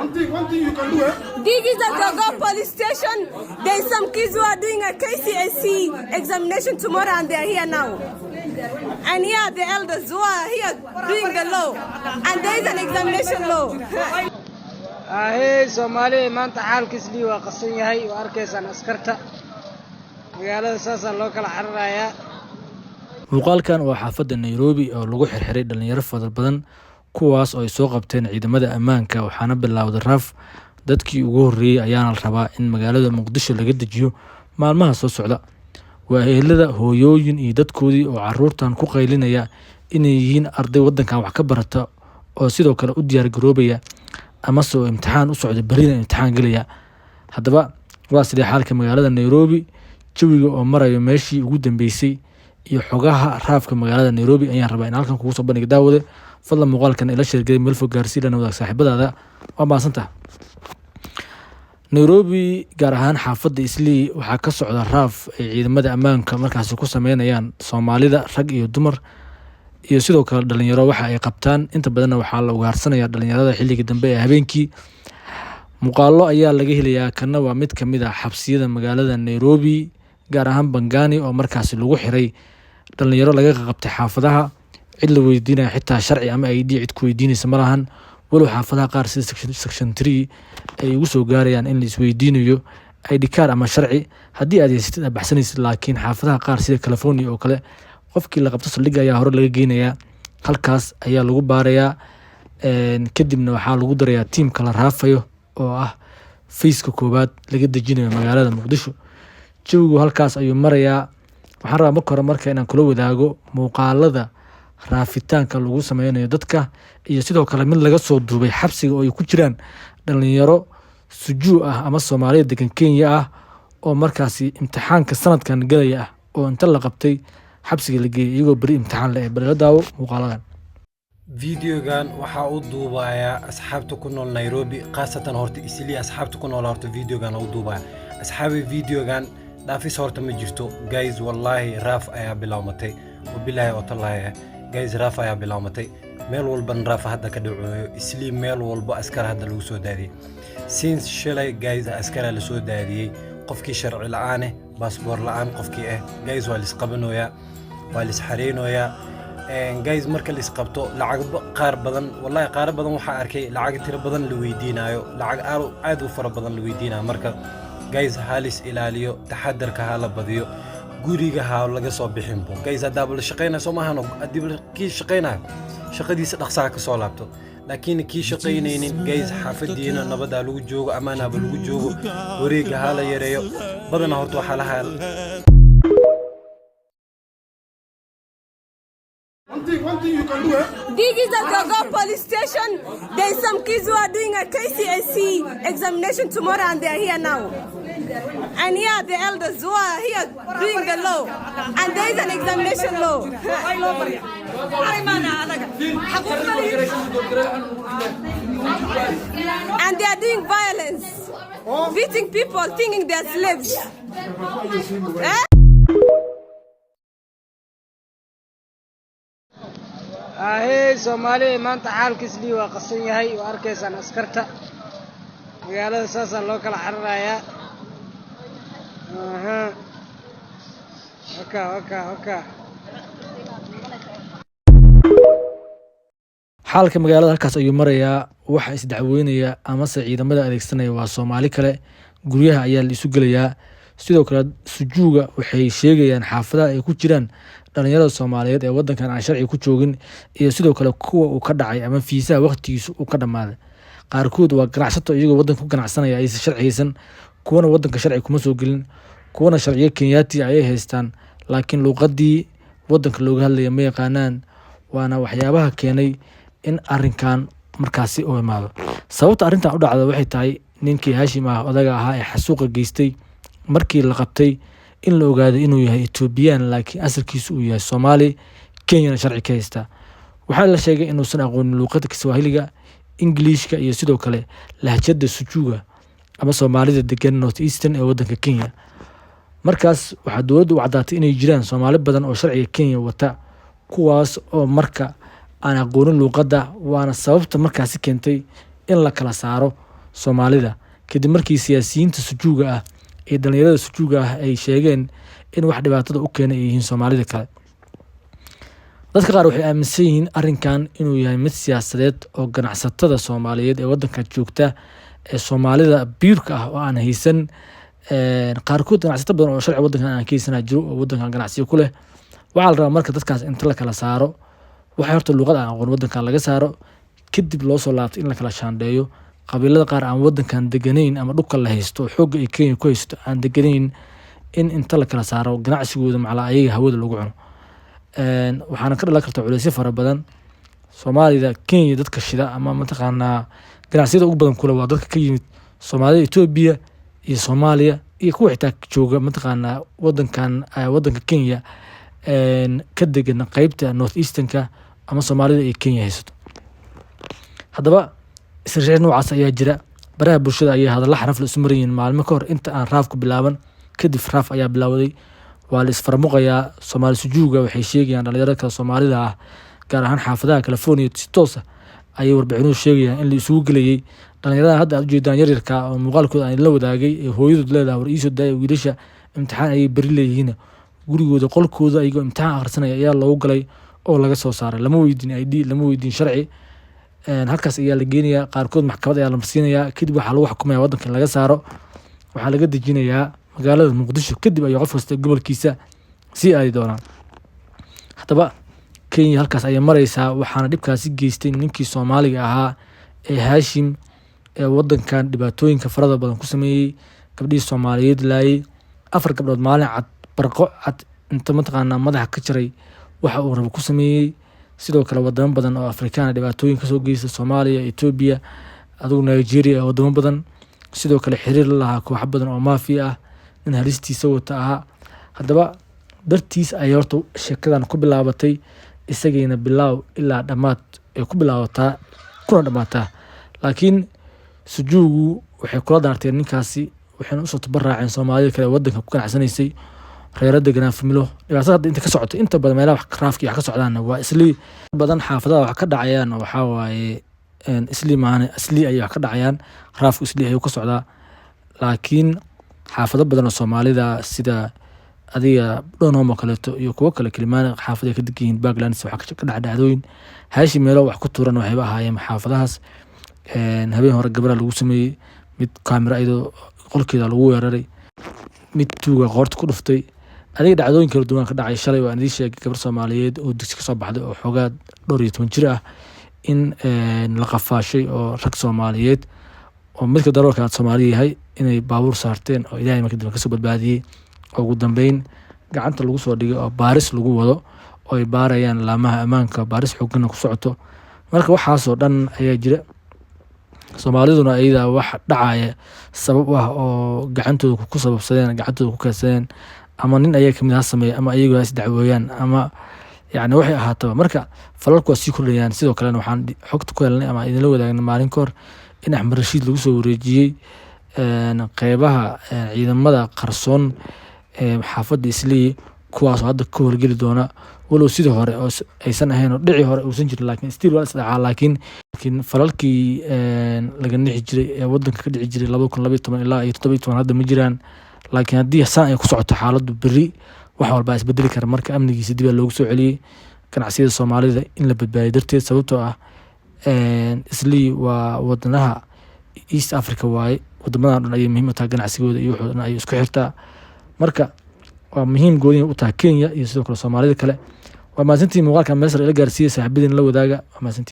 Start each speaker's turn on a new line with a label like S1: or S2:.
S1: One thing you can do, eh?
S2: This is the Jogoo police station. There is some kids who are doing a KCSE examination tomorrow and they are here now. And here are the elders who are here doing the law. And there is an examination law.
S3: Ahey Soomaaliya, maanta xaalka Islii waa qasan yahay. Waa arkaysaan askarta magaalada, saasaa loo kala cararayaa.
S4: Muuqaalkan waa xaafadda Nairobi oo lagu xirxiray dhalinyaro fara badan, kuwaas oo ay soo qabteen ciidamada ammaanka. Waxaana bilowday raaf. Dadkii ugu horreeyey ayaana la rabaa in magaalada Muqdisho laga dejiyo maalmaha soo socda. Waa ehelada, hooyooyin iyo dadkoodii oo caruurtan ku qaylinaya inay yihiin arday wadankan wax ka barata oo sidoo kale u diyaar garoobaya amase oo imtixaan u socda, berrina imtixaan gelaya. Haddaba waa sidee xaalka magaalada Nairobi, jawiga oo marayo meeshii ugu dambeysay iyo xogaha raafka magaalada Nairobi ayaan rabaa in halkan kugu soo bandhiga. Daawade, fadlan muuqaalkan ila share garee, meel fog gaarsii, lana wadaag saaxiibadaada. Waa mahadsantaha. Nairobi, gaar ahaan xaafadda Islii, waxaa ka socda raaf ay ciidamada ammaanka markaasi ku sameynayaan Soomaalida, rag iyo dumar iyo sidoo kale dhalinyaro. Waxa ay qabtaan inta badanna waxaa la ugaarsanaya dhalinyarada xilliga dambe ee habeenkii. Muuqaalo ayaa laga helayaa. Kana waa mid kamid ah xabsiyada magaalada Nairobi, gaar ahaan Bangani, oo markaasi lagu xiray dhalinyaro laga qabtay xaafadaha. Cid la weydiinaya xitaa sharci ama ID cid ku weydiinaysa ma lahan, walow xaafadaha qaar sida Section 3 ay ugu soo gaarayaan in la isweydiinayo ID card ama sharci. Haddii aad haysatid, aad baxsanaysid, laakiin xaafadaha qaar sida California oo kale, qofkii la qabto saldhigga ayaa hore laga geynayaa, halkaas ayaa lagu baarayaa, kadibna waxaa lagu darayaa tiimka la raafayo oo ah phase-ka koowaad laga dejinayo magaalada Muqdisho. Jawigu halkaas ayuu marayaa. Waxaan rabaa marka hore marka inaan kula wadaago muuqaalada raafitaanka lagu sameynayo dadka iyo sidoo kale mid laga soo duubay xabsiga oo ay ku jiraan dhalinyaro sujuu ah ama Soomaalida degan Kenya ah oo markaasi imtixaanka sanadkan galaya ah, oo inta la qabtay xabsiga la geeyay iyagoo beri imtixaan le. Bal ila daawo muuqaaladan.
S5: Videogan waxaa u duubayaa asxaabta ku nool Nairobi, khaasatan horta Islii. Asxaabta ku nool horta videogan u duubaya. Asxaabi, videogan dhaafis horta ma jirto. Guys, wallaahi raaf ayaa bilowmatay, wabilaahi watallaahi. Guys, raaf ayaa bilowmatay, meel walban raaf hadda ka dhacoyo. Islii meel walba askar hadda lagu soo daadiyey since shalay. Guys, askaraa lasoo daadiyey. Qofkii sharci la'aan eh, baasboor la'aan qofkii ah, guys, waa lisqabanoyaa, waa lisxareynoyaa. Guys, marka laisqabto lacag qaar badan, wallahi qaar badan waxaa arkay lacag tiro badan la weydiinayo, lacag aad u fara badan la weydiinayo. Marka guys, halis ilaaliyo, taxadarka ha la badiyo, guriga ha laga soo bixinbo. Guys, haddaaba la shaqaynayo soo maahano, haddiiba kii shaqaynayo shaqadiisa dhaqsaha ka soo laabto, laakiin kii shaqaynaynin, guys, xaafadiina nabadaa lagu joogo, ammaanaaba lagu joogo, wareega ha la yareeyo. Badanaa horta waxaa lahaa
S1: One thing you can do, eh?
S2: This is the Jogoo police station. There is some kids who are doing a KCSE examination tomorrow and they are here now. And here are the elders who are here doing the law. And there is an examination law. And they are doing violence, beating people, thinking they are slaves. Eh?
S3: Ahey Soomaaliya, maanta xaalka Islii waa qasan yahay. Waa arkaysaan askarta magaalada, saasaa loo kala cararayaa. Aha, waka waka waka.
S4: Xaalka magaalada halkaas ayuu marayaa. Waxa isdacweynaya amase ciidamada adeegsanaya waa Soomaali kale. Guryaha ayaa la isu gelayaa. Sidoo kale sujuuga waxay sheegayaan xaafadaha ay ku jiraan dhalinyarada Soomaaliyeed ee wadankan aan sharci ku joogin iyo sidoo kale kuwa uu ka dhacay ama fiisaha waqtigiisu uu ka dhammaaday. Qaarkood waa ganacsato, iyagoo wadanka ku ganacsanaya aysan sharci haysan, kuwana wadanka sharci kuma soo gelin, kuwana sharciyo Kenyaati ayay haystaan, laakiin luuqadii wadanka looga hadlaya ma yaqaanaan. Waana waxyaabaha keenay in arrinkan markaasi uu imaado. Sababta arrintan u dhacda waxay tahay ninkii Haashim ah, odaga ahaa ee xasuuqa geystay, markii la qabtay in la ogaaday inuu yahay Ethiopian, laakiin asalkiisu uu yahay Soomaali, Kenyana sharci ka haysta. Waxaa la sheegay inuusan aqoonin luuqada Kiswahiliga, Ingiliishka iyo sidoo kale lahjada Sujuuga ama Soomaalida degan North Eastern ee wadanka Kenya. Markaas waxaa dowladda u caddaatay inay jiraan Soomaali badan oo sharciga Kenya wata, kuwaas oo marka aan aqoonin luuqadda, waana sababta markaasi keentay in la kala saaro. Soomaalida, kadib markii siyaasiyiinta sujuuga ah iyo dhalinyarada sujuuga ah ay sheegeen in wax dhibaatada u keenay ay yihiin Soomaalida kale. Dadka qaar waxay aaminsan yihiin arrinkan inuu yahay mid siyaasadeed oo ganacsatada Soomaaliyeed ee wadanka joogta ee Soomaalida biirka ah oo aan haysan, qaarkood ganacsato badan oo sharci wadankan aan ka haysanaa jiro oo wadankan ganacsiyo ku leh. Waxaa la rabaa marka dadkaas inta la kala saaro, waxay horta luuqad aan aqoon wadankan laga saaro, kadib loo soo laabto in la kala shaandheeyo qabiilada qaar aan wadankan deganayn ama dhulka la haysto oo xoogga ay Kenya ku haysto aan deganayn, in inta la kala saaro ganacsigooda macalaa ayaga hawada lagu cuno. Waxaana ka dhalan karta culeysyo fara badan. Soomaalida Kenya dadka shida ama mataqaanaa ganacsiyada ugu badan kule waa dadka ka yimid Soomaalida Etoobiya iyo Soomaaliya iyo kuwa xitaa jooga mataqaanaa wadankan, wadanka Kenya ka degan qeybta North Easternka ama Soomaalida ay Kenya haysato. Haddaba isriixriix noocaas ayaa jira. Baraha bulshada ayaa hadalla xaraf la isu maran yihiin maalmo ka hor inta aan raafku bilaaban. Kadib raaf ayaa bilowday, waa la isfarmuqayaa. Soomaali sujuuga waxay sheegayaan dhalinyarada kale Soomaalida ah, gaar ahaan xaafadaha California, si toos ah ayay warbixinuhu sheegayaan in la isugu gelayay dhalinyarada hadda aad ujeedaan yaryarka oo muuqaalkooda aan la wadaagay ee hooyadood leedahay war iisoo daaya, wiilasha imtixaan ayay beri leeyihiin. Gurigooda qolkooda ayagoo imtixaan akhrisanaya ayaa loogu galay oo laga soo saaray. Lama weydiin ID, lama weydiin sharci. Halkaas ayaa la geenayaa, qaarkood maxkamad ayaa la marsiinayaa, kadib waxaa lagu xukumaya wadanka in laga saaro. Waxaa laga dejinayaa magaalada Muqdisho, kadib ayuu qof kasta gobolkiisa sii aadi doonaa. Haddaba Kenya halkaas ayay mareysaa, waxaana dhibkaasi geystay ninkii Soomaaliga ahaa ee Haashim ee wadankan dhibaatooyinka farada badan ku sameeyey, gabdhihii Soomaaliyeed laayay, 4 gabdhood maalin cad barqo cad inta mataqaanaa madaxa ka jaray waxa uu rabo ku sameeyey. Sidoo kale wadamo badan oo Afrikaan dhibaatooyin kasoo geysta, Soomaaliya, Etoobiya, adigu Nigeria, wadamo badan. Sidoo kale xiriir la lahaa kooxo badan oo maafiya ah, nin halistiisa wata ahaa. Haddaba dartiis ayay horta sheekadan ku bilaabatay, isagayna bilaaw ilaa dhammaad ay ku bilaabataa kuna dhammaataa. Laakiin sujuugu waxay kula daarteen ninkaasi, waxayna usoo tabaraaceen Soomaalida kale ee wadanka ku ganacsanaysay, reero deganaa familo. Dhibaatada hadda inta ka socoto inta badan meelaha wax raafki wax ka socdaanna waa Islii. Badan xaafadaha wax ka dhacayaan waxaa waaye Islii maahane, Islii ayay wax ka dhacayaan, raafku Islii ayuu ka socdaa. Laakiin xaafado badan oo Soomaalida sida adiga Donholm oo kaleeto iyo kuwo kale, Kilimani xaafad ay ka degan yihiin, Parklands, waxaa ka dhaca dhacdooyin. Haashim meelo wax ku tuuran waxayba ahaayeen xaafadahaas. Habeen hore gabadha lagu sameeyey, mid kaamira iyadoo qolkeeda lagu weeraray, mid tuuga qoorta ku dhuftay, adiga dhacdooyin kala duwan ka dhacay. Shalay waan idiin sheegay gabar Soomaaliyeed oo dugsi kasoo baxday oo xoogaa dhowr iyo toban jir ah in la qafaashay oo rag Soomaaliyeed oo midka daroolka aad Soomaali yahay inay baabuur saarteen oo Ilaahay markii dambe kasoo badbaadiyey, oo ugu dambeyn gacanta lagu soo dhigay oo baaris lagu wado oo ay baarayaan laamaha ammaanka, baaris xoogganna ku socoto. Marka waxaasoo dhan ayaa jira. Soomaaliduna iyada wax dhacaya sabab u ah oo gacantooda ku sababsadeen, gacantooda ku keensadeen, ama nin ayaga kamid ha sameeyo ama ayagu ha is dacweeyaan ama yacni waxay ahaataba, marka falalku waa sii kordhayaan. Sidoo kalena waxaan xogta ku helnay ama idinla wadaagnay maalin ka hor in Axmed Rashiid lagu soo wareejiyey qeybaha ciidamada qarsoon ee xaafadda Islii, kuwaasoo hadda ka howlgeli doona, walow sidii hore oo aysan ahayn oo dhici hore uusan jirin, laakiin still waa isdhacaa. Laakiin falalkii laga nixi jiray ee wadanka ka dhici jiray 2012 ilaa iyo 17 hadda ma jiraan. Laakiin haddii saan ay ku socoto xaaladdu, berri wax walbaa isbedeli kara. Marka amnigiisa dib aa loogu soo celiyey ganacsiyada Soomaalida in la badbaadiyo darteed, sababtoo ah Islii waa wadanaha East Africa waaye, wadamadan dhan ayay muhiim u tahay, ganacsigooda iyo wuxuu dhan ayay isku xirtaa. Marka waa muhiim gooni u tahay Kenya iyo sidoo kale Soomaalida kale. Waa mahadsantihiin. Muuqaalkan meel sare ila gaarsiiyey, saaxiibadiin la wadaaga. Waa mahadsantihiin.